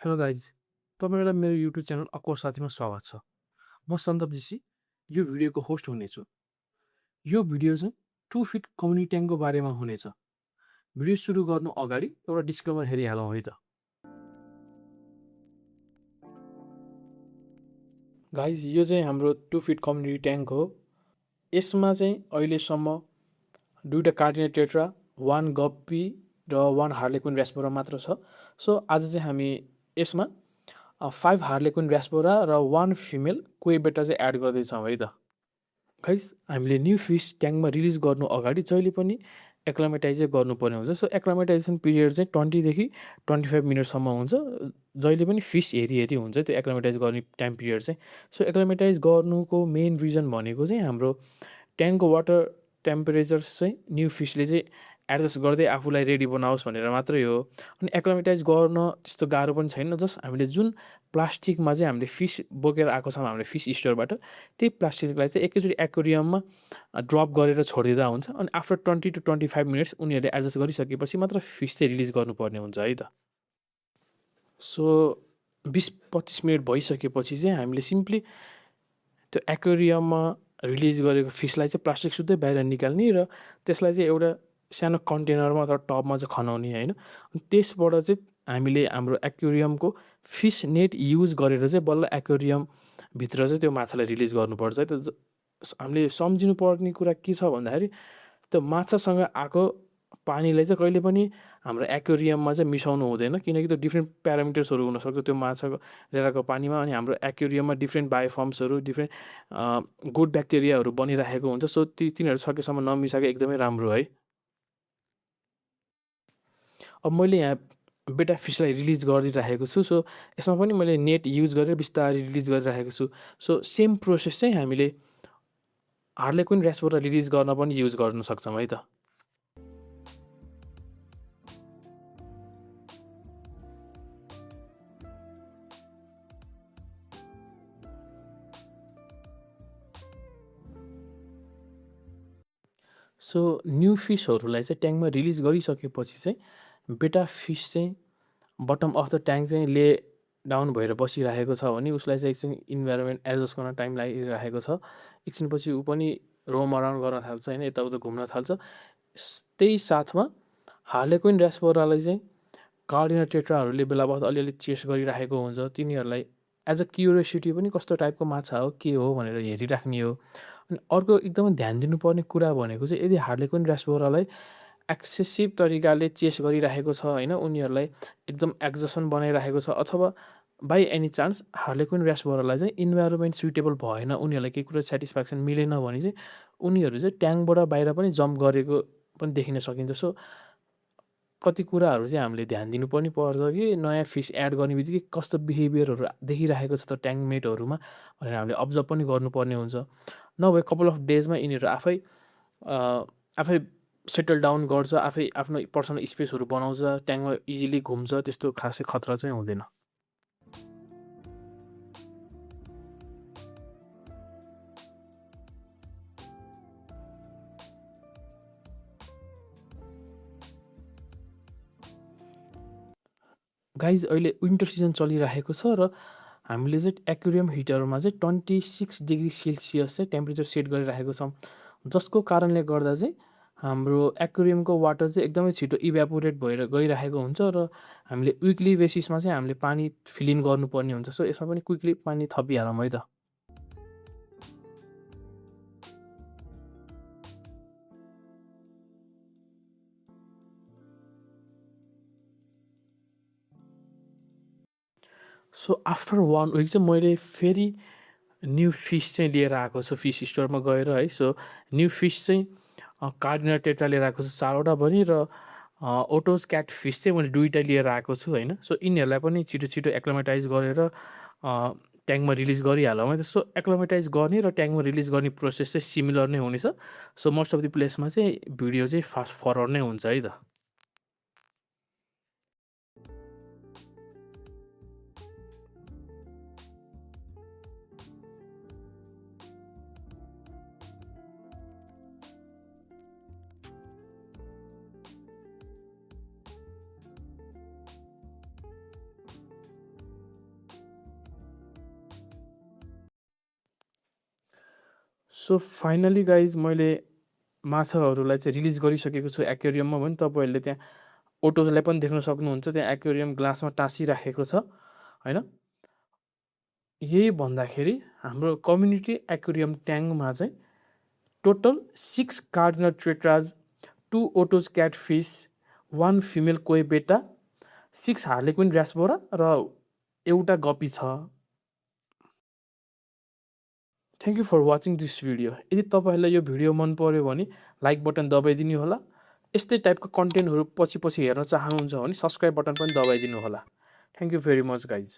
Hello guys, तपाईँलाई मेरो YouTube channel अक्वर साथीमा स्वागत छ। म सन्दप जीसी यो भिडियोको होस्ट हुनेछु। यो भिडियो चाहिँ 2 फिट कम्युनिटी ट्याङ्कको बारेमा हुनेछ। भिडियो सुरु गर्नु अगाडि एउटा डिस्क्लेमर हेरिहालौँ है त। गाइज, यो चाहिँ हाम्रो 2 फिट कम्युनिटी ट्याङ्क हो। यसमा चाहिँ अहिलेसम्म 2टा कार्डिनल टेट्रा, 1 गप्पी र 1 हार्लेक्विन रास्पोरा मात्र छ। सो आज चाहिँ हामी यसमा 5 हार्लेक्विन रास्पोरा र 1 फिमेल क्वेबेटा चाहिँ एड गर्दैछौँ है त। गाइस, हामीले न्यू फिस ट्याङ्कमा रिलिज गर्नु अगाडि जहिले पनि एक्लामेटाइज चाहिँ गर्नुपर्ने हुन्छ। सो एक्लामेटाइजेसन पिरियड चाहिँ 20 देखि 25 मिनटसम्म हुन्छ। जहिले पनि फिस हेरी हुन्छ त्यो एक्लामेटाइज गर्ने टाइम पिरियड चाहिँ। सो एक्लामेटाइज गर्नुको मेन रिजन भनेको चाहिँ हाम्रो ट्याङ्कको वाटर टेम्परेचर चाहिँ न्यू फिसले चाहिँ एडजस्ट गर्दै आफूलाई रेडी बनाओस् भनेर मात्रै हो। अनि एक्लामेटाइज गर्न त्यस्तो गाह्रो पनि छैन। जस्ट हामीले जुन प्लास्टिकमा चाहिँ हामीले फिस बोकेर आएको छौँ हामीले फिस स्टोरबाट, त्यही प्लास्टिकलाई चाहिँ एकैचोटि एक्वेरियममा ड्रप गरेर छोडिदिँदा हुन्छ। अनि आफ्टर 20 to 25 मिनट्स उनीहरूले एडजस्ट गरिसकेपछि मात्र फिस चाहिँ रिलिज गर्नुपर्ने हुन्छ है त। सो 20-25 मिनट भइसकेपछि चाहिँ हामीले सिम्पली त्यो एक्वेरियममा रिलिज गरेको फिसलाई चाहिँ प्लास्टिक सुत्तै बाहिर निकाल्ने र त्यसलाई चाहिँ एउटा सानो कन्टेनरमा अथवा टबमा चाहिँ खनाउने होइन। अनि त्यसबाट चाहिँ हामीले हाम्रो एक्वेरियमको फिस नेट युज गरेर चाहिँ बल्ल एक्वेरियमभित्र चाहिँ त्यो माछालाई रिलिज गर्नुपर्छ है त। हामीले सम्झिनुपर्ने कुरा के छ भन्दाखेरि त्यो माछासँग आएको पानीलाई चाहिँ कहिले पनि हाम्रो एक्वेरियममा चाहिँ मिसाउनु हुँदैन, किनकि त्यो डिफ्रेन्ट प्यारामिटर्सहरू हुनसक्छ त्यो माछाको लिएर आएको पानीमा। अनि हाम्रो एक्वेरियममा डिफ्रेन्ट बायोफर्म्सहरू, डिफ्रेन्ट गुड ब्याक्टेरियाहरू बनिरहेको हुन्छ। सो तिनीहरू सकेसम्म नमिसाएको एकदमै राम्रो है। अब मैले यहाँ बेटा फिसलाई रिलिज गरिराखेको छु। सो यसमा पनि मैले नेट युज गरेर बिस्तारै रिलिज गरिराखेको छु। सो सेम प्रोसेस चाहिँ हामीले हार्लेक्विन रास्पोरा रिलिज गर्न पनि युज गर्न सक्छौँ है त। सो न्यू फिसहरूलाई चाहिँ ट्याङ्कमा रिलिज गरिसकेपछि चाहिँ बेटा फिस चाहिँ बटम अफ द ट्याङ्क चाहिँ ले डाउन भएर बसिरहेको छ भने उसलाई चाहिँ एकछिन इन्भाइरोमेन्ट एडजस्ट गर्न टाइम लागिरहेको छ। एकछिनपछि ऊ पनि रोम अराउन्ड गर्न थाल्छ होइन, यताउता घुम्न थाल्छ। त्यही साथमा हार्लेक्विन रास्पोरालाई चाहिँ कार्डिनल टेट्राहरूले बेला बखत अलिअलि चेस गरिराखेको हुन्छ। तिनीहरूलाई एज अ क्युरियोसिटी पनि कस्तो टाइपको माछा हो के हो भनेर हेरिराख्ने हो। अनि अर्को एकदमै ध्यान दिनुपर्ने कुरा भनेको चाहिँ यदि हार्लेक्विन रास्पोरालाई एक्सेसिभ तरिकाले चेस गरिराखेको छ होइन, उनीहरूलाई एकदम एक्जसन बनाइराखेको छ, अथवा बाई एनी चान्स हार्लेक्विन रास्पोरालाई चाहिँ इन्भाइरोमेन्ट सुइटेबल भएन, उनीहरूलाई केही कुरा सेटिस्फ्याक्सन मिलेन भने चाहिँ उनीहरू चाहिँ ट्याङ्कबाट बाहिर पनि जम्प गरेको पनि देखिन सकिन्छ। सो कति कुराहरू चाहिँ हामीले ध्यान दिनु पनि पर्छ कि नयाँ फिस एड गर्ने बित्तिकै कस्तो बिहेभियरहरू देखिरहेको छ त ट्याङ्कमेटहरूमा भनेर हामीले अब्जर्भ पनि गर्नुपर्ने हुन्छ। नभए कपाल अफ डेजमा यिनीहरू आफै सेटल डाउन गर्छ, आफै आफ्नो पर्सनल स्पेसहरू बनाउँछ, ट्याङ्कमा इजिली घुम्छ, त्यस्तो खासै खतरा चाहिँ हुँदैन। गाइज, अहिले विन्टर सिजन चलिरहेको छ र हामीले चाहिँ एक्वेरियम हिटरमा चाहिँ 26 डिग्री सेल्सियस चाहिँ टेम्परेचर सेट गरिराखेको छौँ, जसको कारणले गर्दा चाहिँ हाम्रो एक्वेरियमको वाटर चाहिँ एकदमै छिटो इभ्यापोरेट भएर गइरहेको हुन्छ र हामीले विकली बेसिसमा चाहिँ हामीले पानी फिल इन गर्नुपर्ने हुन्छ। सो यसमा पनि क्विकली पानी थपिहालौँ है त। सो आफ्टर 1 विक चाहिँ मैले फेरि न्यू फिस चाहिँ लिएर आएको छु फिस स्टोरमा गएर है। सो न्यू फिस चाहिँ कार्डिनल टेट्रा लिएर आएको छु 4वटा पनि, र ओटोज क्याट फिस चाहिँ मैले 2टा लिएर आएको छु होइन। सो यिनीहरूलाई पनि छिटो छिटो एक्लामेटाइज गरेर ट्याङ्कमा रिलिज गरिहालौँ है त। सो एक्लामेटाइज गर्ने र ट्याङ्कमा रिलिज गर्ने प्रोसेस चाहिँ सिमिलर नै हुनेछ। सो मोस्ट अफ द प्लेसमा चाहिँ भिडियो चाहिँ फास्ट फरवर्ड नै हुन्छ है त। सो फाइनली गाइज मैले माछाहरूलाई चाहिँ रिलिज गरिसकेको छु एक्वेरियममा भने तपाईँहरूले त्यहाँ ओटोजलाई पनि देख्न सक्नुहुन्छ त्यहाँ एक्वेरियम ग्लासमा टाँसिराखेको छ होइन। यही भन्दाखेरि हाम्रो कम्युनिटी एक्वेरियम ट्याङ्कमा चाहिँ total 6 cardinal tetras, 2 otos catfish, 1 female कोही बेटा, 6 हार्लेक्विन र्यासबोरा र एउटा गप्पी छ। Thank you for watching this video. यदि तपाईँहरूलाई यो भिडियो मन पर्यो भने लाइक बटन दबाइदिनु होला। यस्तै टाइपको कन्टेन्टहरू पछि हेर्न चाहनुहुन्छ भने सब्सक्राइब बटन पनि दबाइदिनु होला। Thank you very much guys.